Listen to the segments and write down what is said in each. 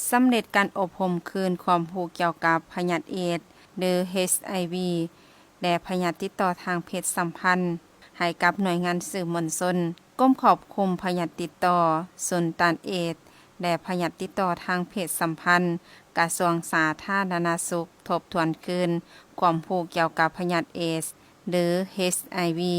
ສຳເລັດການອົບຮົມຄືນຄວາມຮູ້ກ່ຽວກັບພະຍາດເອດສ ຫຼື ເອັດຊ໌ໄອວີ ແລະ ພະຍາດຕິດຕໍ່ທາງເພດສຳພັນ ໃຫ້ກັບໜ່ວຍງານສື່ມວນຊົນ, ກົມຄວບຄຸມພະຍາດຕິດຕໍ່, ສູນຕ້ານເອດສ ແລະ ພະຍາດຕິດຕໍ່ທາງເພດສຳພັນ, ກະຊວງສາທາລະນະສຸກ ທົບທວນຄືນຄວາມຮູ້ກ່ຽວກັບພະຍາດເອດສ ຫຼື ເອັດຊ໌ໄອວີ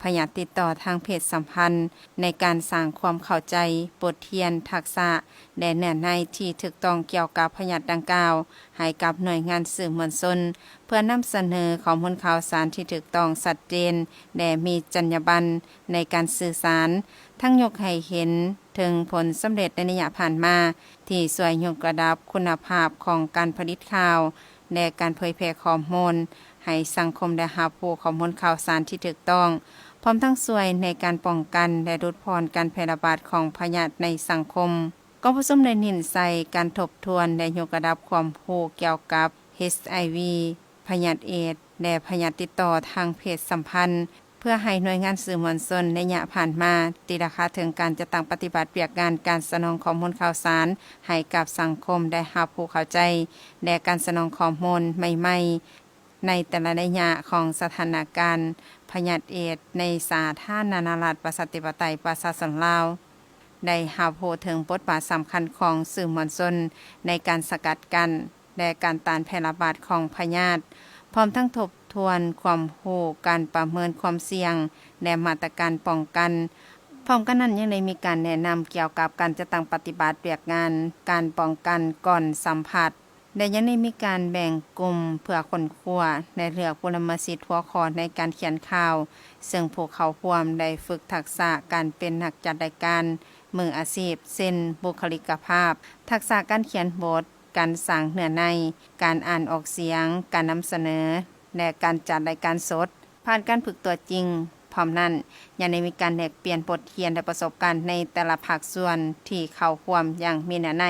ພະຍາດຕິດຕໍ່ທາງເພດສຳພັນ ໃນການສ້າງຄວາມເຂົ້າໃຈ, ບົດຮຽນ, ທັກສະ ແລະ ເນື້ອໃນທີ່ຖືກຕ້ອງກ່ຽວກັບພະຍາດດັ່ງກ່າວ ໃຫ້ກັບໜ່ວຍງານສື່ມວນຊົນ ເພື່ອນຳສະເໜີຂໍ້ມູນຂ່າວສານທີ່ຖືກຕ້ອງ, ຊັດເຈນ ແລະ ມີຈັນຍາບັນໃນການສື່ສານ, ທັງຍົກໃຫ້ເຫັນເຖິງຜົນສຳເລັດໃນໄລຍະຜ່ານມາ ທີ່ຊ່ວຍຍົກລະດັບຄຸນນະພາບຂອງການຜະລິດຂ່າວ ແລະ ການເຜີຍແຜ່ຂໍ້ມູນ ໃຫ້ສັງຄົມໄດ້ຮັບຮູ້ຂໍ້ມູນຂ່າວສານທີ່ຖືກຕ້ອງ, ພ້ອມທັງຊ່ວຍໃນການປ້ອງກັນ ແລະ ຫຼຸດຜ່ອນການແຜ່ລະບາດຂອງພະຍາດໃນສັງຄົມ. ກອງປະຊຸມໄດ້ເນັ້ນໃສ່ການທົບທວນ ແລະ ຍົກລະດັບຄວາມຮູ້ກ່ຽວກັບ ເອັດຊ໌ໄອວີ, ພະຍາດເອດສ ແລະ ພະຍາດຕິດຕໍ່ທາງເພດສຳພັນ ເພື່ອໃຫ້ໜ່ວຍງານສື່ມວນຊົນໄລຍະຜ່ານມາ ຕີລາຄາເຖິງການຈັດຕັ້ງປະຕິບັດວຽກງານການສະໜອງຂໍ້ມູນຂ່າວສານໃຫ້ກັບສັງຄົມໄດ້ຮັບຮູ້ເຂົ້າໃຈ ແລະ ການສະໜອງຂໍ້ມູນໃໝ່ໆ ໃນແຕ່ລະໄລຍະຂອງສະຖານະການພະຍາດເອດສ ໃນສາທາລະນະລັດປະຊາທິປະໄຕປະຊາຊົນລາວ, ໄດ້ຮັບຮູ້ເຖິງບົດບາດສຳຄັນຂອງສື່ມວນຊົນໃນການສະກັດກັ້ນ ແລະ ການຕ້ານແຜ່ລະບາດຂອງພະຍາດ, ພ້ອມທັງທົບທວນຄວາມຮູ້ການປະເມີນຄວາມສ່ຽງ ແລະ ມາດຕະການປ້ອງກັນ. ພ້ອມກັນນັ້ນ ຍັງໄດ້ມີການແນະນຳກ່ຽວກັບການຈັດຕັ້ງປະຕິບັດວຽກງານການປ້ອງກັນກ່ອນສຳຜັດ ແລະ ຍັງໄດ້ມີການແບ່ງກຸ່ມເພື່ອຄົ້ນຄວ້າ ແລະ ເລືອກຜູ້ລະເມີດສິດຫົວຂໍ້ໃນການຂຽນຂ່າວ, ເຊິ່ງຜູ້ເຂົ້າຮ່ວມໄດ້ຝຶກທັກສະການເປັນນັກຈັດລາຍການມືອາຊີບ ເຊັ່ນ ບຸກຄະລິກກະພາບ, ທັກສະການຂຽນບົດ, ການສ້າງເນື້ອໃນ, ການອ່ານອອກສຽງ, ການນຳສະເໜີ ແລະ ການຈັດລາຍການສົດ ຜ່ານການຝຶກຕົວຈິງ. ພ້ອມນັ້ນ ຍັງໄດ້ມີການແລກປ່ຽນບົດຮຽນ ແລະ ປະສົບການໃນແຕ່ລະພາກສ່ວນທີ່ເຂົ້າຮ່ວມຢ່າງມີເນື້ອໃນ.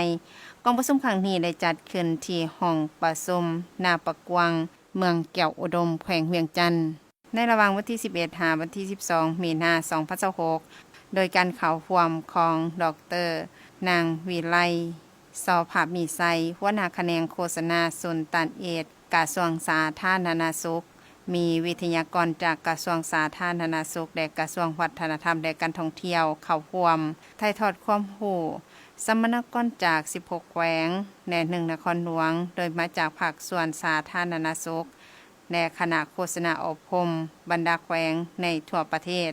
ກອງປະຊຸມຄັ້ງນີ້ໄດ້ຈັດຂຶ້ນທີ່ຫ້ອງປະຊຸມນາປະກວາງ ເມືອງແກ້ວອຸດົມ ແຂວງວຽງຈັນ ໃນລະຫວ່າງວັນທີສິບເອັດ ຫາ ວັນທີສິບສອງ ມີນາ ສອງພັນຊາວຫົກ ໂດຍການເຂົ້າຮ່ວມຂອງ ດອກເຕີ ນາງ ວິໄລ ສໍພະມີໄຊ, ຫົວໜ້າຂະແໜງໂຄສະນາສູນຕ້ານເອດສ ກະຊວງສາທາລະນະສຸກ, ມີວິທະຍາກອນຈາກກະຊວງສາທາລະນະສຸກ ແລະ ກະຊວງວັດທະນະທຳ ແລະ ການທ່ອງທ່ຽວເຂົ້າຮ່ວມ, ຖ່າຍທອດຄວາມຮູ້, ສຳມະນາກອນຈາກສິບຫົກແຂວງ ແລະ ໜຶ່ງນະຄອນຫຼວງ, ໂດຍມາຈາກພາກສ່ວນສາທາລະນະສຸກ ແລະ ຄະນະໂຄສະນາອົບຮົມບັນດາແຂວງໃນທົ່ວປະເທດ.